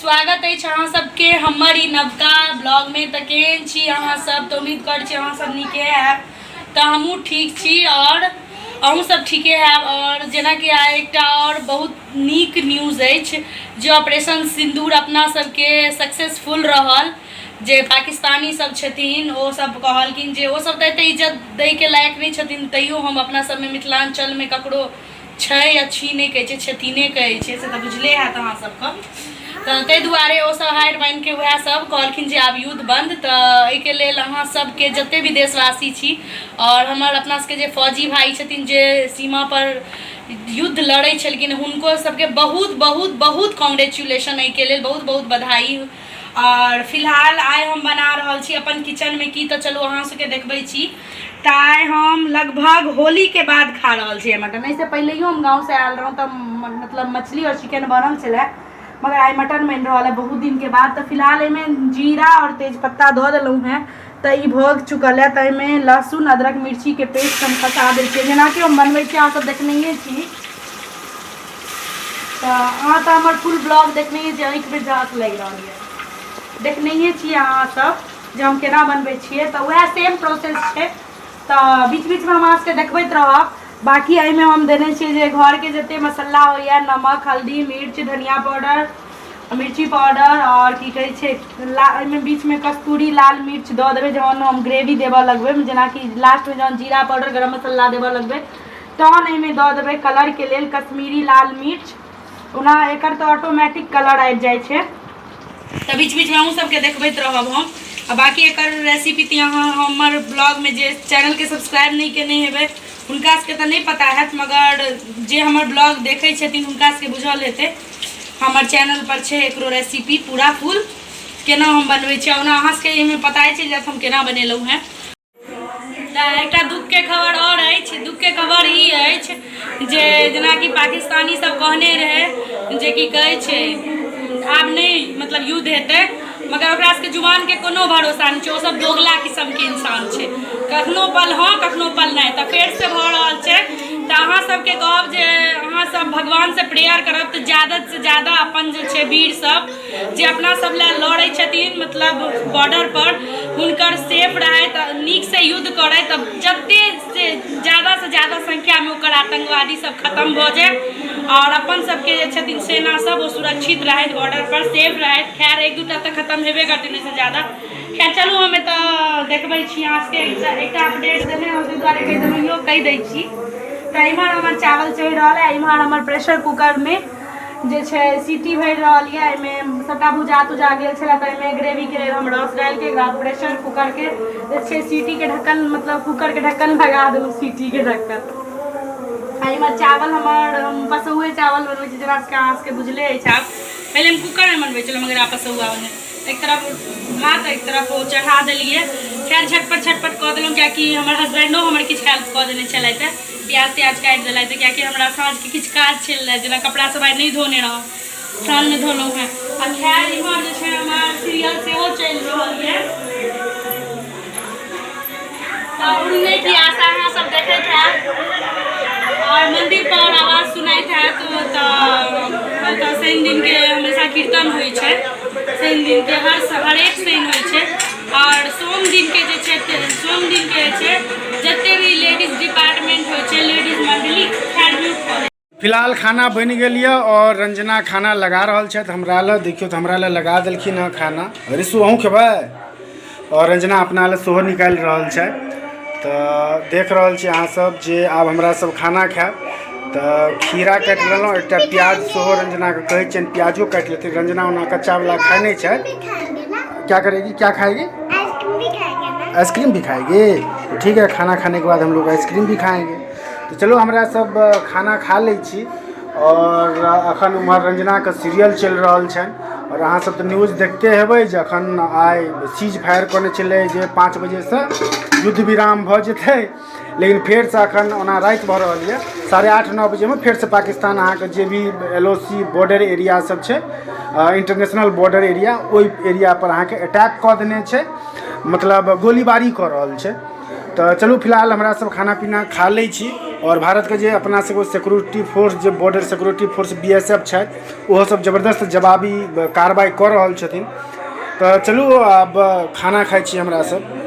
स्वागत अछि अहाँ सबके हमर ई नवका ब्लॉगमे। तऽ केहन छी अहाँ सब? तऽ उम्मीद करै छी अहाँ सब नीके हैब। तऽ हमहूँ ठीक छी आओर अहूँ सब ठीके हैब। आओर जेनाकि आइ एकटा आओर बहुत नीक न्यूज अछि जे ऑपरेशन सिन्दूर अपना सबके सक्सेसफुल रहल। जे पाकिस्तानी सब छथिन ओ सब कहलखिन जे ओ सब तऽ एते इज्जत दैके लायक नहि छथिन, तैयो हम अपना सबमे मिथिलाञ्चलमे ककरो छै या छी नहि कहै छै, छथिने कहै छै, से तऽ बुझले हैत अहाँ सबके। तऽ ताहि दुआरे ओसभ हारि मानिके उएह सब कहलखिन जे आब युद्ध बन्द। तऽ एहिके लेल अहाँ सबके जते भी देशवासी छी आओर हमर अपना सबके जे फौजी भाई छथिन जे सीमा पर युद्ध लड़ै छलखिन, हुनको सबके बहुत बहुत बहुत कॉन्ग्रेचुलेशन, एहिके लेल बहुत बहुत बधाई। आओर फिलहाल आइ हम बना रहल छी अपन किचनमे की, तऽ चलू अहाँ सबके देखबै छी। तऽ आइ हम लगभग होलीके बाद खा रहल छी मटन। एहिसँ पहिलैयो हम गाँवसँ आयल रहौँ तऽ मतलब मछली आओर चिकन बनल छलै, मगर आइ मटन बनि रहल है बहुत दिनके बाद। तऽ फिलहाल एहिमे जीरा आओर तेजपत्ता दऽ देलहुँ हेँ, तऽ ई भऽ चुकल है। तऽ एहिमे लहसुन अदरक मिर्चीके पेस्ट हम खसा दै छियै, जेनाकि हम बनबै छी अहाँ सब देखनैए छी। तऽ अहाँ तऽ हमर फुल ब्लॉग देखनैए छी, आँखिमे झाँस लागि रहल यऽ, देखनैए छी अहाँ सब जे हम केना बनबै छियै। तऽ उएह सेम प्रोसेस छै, तऽ बीच बीचमे हम अहाँ सबके देखबैत रहब। बाँकी एहिमे हम देने छियै जे घरके जते मसाला होइए, नमक, हल्दी, मिर्च, धनिया पाउडर, मिर्ची पाउडर आओर की कहै छै एहिमे बीचमे कस्तूरी लाल मिर्च दऽ देबै जहन हम ग्रेवी देबऽ लगबै। जेनाकि लास्टमे जहन जीरा पाउडर, गरम मसाला देबऽ लगबै, तहन एहिमे दऽ देबै कलरके लेल कश्मीरी लाल मिर्च। ओना एकर तऽ ऑटोमेटिक कलर आबि जाइ छै। तऽ बीच बीचमे अहूँ सबके देखबैत रहब हम। आ बाँकी एकर रेसिपी तऽ अहाँ हमर ब्लॉगमे जे चैनलके सब्सक्राइब नहि केने हेबै हुनका सबके तऽ नहि पता हैत, मगर जे हमर ब्लॉग देखै छथिन हुनका सबके बुझल हेतै। हमर चैनल पर छै एकरो रेसिपी पूरा फुल केना हम बनबै छियै। ओना अहाँ सबके एहिमे पता चलि जायत हम केना बनेलहुँ हेँ। तऽ एकटा दुःखके खबर आओर अछि। दुःखके खबर ई अछि जे जेनाकि पाकिस्तानी सब कहने रहै जे की कहै छै आब नहि मतलब युद्ध हेतै, मगर ओकरा सबके जुबानके कोनो भरोसा नहि छै। ओसब दोगला किस्मके इंसान छै, कखनो पल हँ कखनो पल नहि। तऽ फेरसँ भऽ रहल छै। तऽ अहाँ सबके कहब जे अहाँ सब भगवानसँ प्रेयर करब तऽ ज्यादासँ ज्यादा अपन जे छै वीर सब जे अपना सब लए लड़ै छथिन मतलब बॉर्डर पर, हुनकर सेफ रहथि, नीकसँ युद्ध करथि, तऽ जते से ज्यादासँ ज्यादा संख्यामे ओकर आतंकवादी सब खतम भऽ जाय आओर अपन सबके जे छथिन सेना सब ओ सुरक्षित रहथि, बॉर्डर पर सेफ रहथि। खैर एक दूटा तऽ खतम हेबे करतै ओहिसँ ज्यादा। खैर चलू हम एतऽ देखबै छी अहाँ सबके एकटा अपडेट देने हम, ताहि दुआरे कहि देलहुँ, इहो कहि दै छी। तऽ इम्हर हमर चावल चढ़ि रहल है, इम्हर हमर प्रेशर कुकरमे जे छै सीटी भरि रहल यऽ। एहिमे सबटा भुजा तुजा गेल छलै, तऽ एहिमे ग्रेवीके लेल हम रस डालिके एकरा प्रेशर कुकरके जे छै सीटीके ढक्कन मतलब कुकरके ढक्कन लगा देलहुँ सीटीके ढक्कन। आ इम्हर चावल हमर हम पसौए चावल बनबै छी, जेना सबके अहाँ सबके बुझले अछि। आब पहिले हम कुकरमे बनबै छलहुँ, मगर आब पसौआ बने। एक तरफ भात एक तरफ ओ चढ़ा देलियै। खैर झटपट झटपट कऽ देलहुँ, कियाकि हमर हसबैंडो हमर किछु हेल्प कऽ देने छलथि, प्याज त्याज काटि देलथि, कियाकि हमरा साँझके किछु काज छलै, जेना कपड़ा सब आइ नहि धोने रहौं, साँझमे धोलहुँ हेँ। आ खैर इम्हर जे छै हमर सीरियल सेहो चलि रहल यऽ, तऽ उड़ने की आशा अहाँ सब देखैत हैब आओर मंदिर पर आवाज सुनाइत हैत। तऽ ओतऽ शनि दिनके हमेशा कीर्तन होइ छै, शनि दिनके हर हरेक शनि होइ छै। आओर सोम दिनके जे छै, सोम दिनके जे छै जते भी लेडीज डिपार्टमेंट होइ छै, लेडीज मंडली। खैर म्यूट कऽ। फिलहाल खाना बनि गेल यऽ आओर रंजना खाना लगा रहल छथि हमरा लए। देखियौ तऽ हमरा लए लगा देलखिन हँ खाना। रिशु अहूँ खेबै? आओर रंजना अपना लए सेहो निकालि रहल छथि। तऽ देख रहल छी अहाँ सब जे आब हमरा सब खाना खायब। तऽ खीरा काटि लेलहुँ, एकटा प्याज सेहो रंजनाके कहै छियनि प्याजो काटि लेथिन। रंजना ओना कच्चावला खाइ नहि छथि। क्या करेगी, क्या खाएगी? आइसक्रीम भी खाएगी। तो ठीक है, खाना खाने के बाद हम लोग आइसक्रीम भी खाएंगे। तऽ चलू हमरा सब खाना खा लै छी। आओर अखन उम्हर रंजनाके सीरियल चलि रहल छनि। आओर अहाँ सब तऽ न्यूज देखते हेबै जे अखन आइ सीज फायर कने छलै जे 5 बजेसँ युद्ध विराम भऽ जेतै, लेकिन फेरसँ अखन ओना राति भऽ रहल यऽ, 8:30 9 बजेमे फेरसँ पाकिस्तान अहाँके जे भी L O C border area सब छै, इंटरनेशनल बॉर्डर एरिया, ओहि एरिया पर अहाँके अटैक कऽ देने छै, मतलब गोलीबारी कऽ रहल छै। तऽ चलू फिलहाल हमरा सब खाना पीना खा लै छी। आओर भारतके जे अपना सबके सिक्योरिटी फोर्स जे बॉर्डर सिक्योरिटी फोर्स BSF छथि, ओहो सब जबरदस्त जवाबी कार्रवाई कऽ रहल छथिन। तऽ चलू, आब खाना खाइ छी हमरा सब।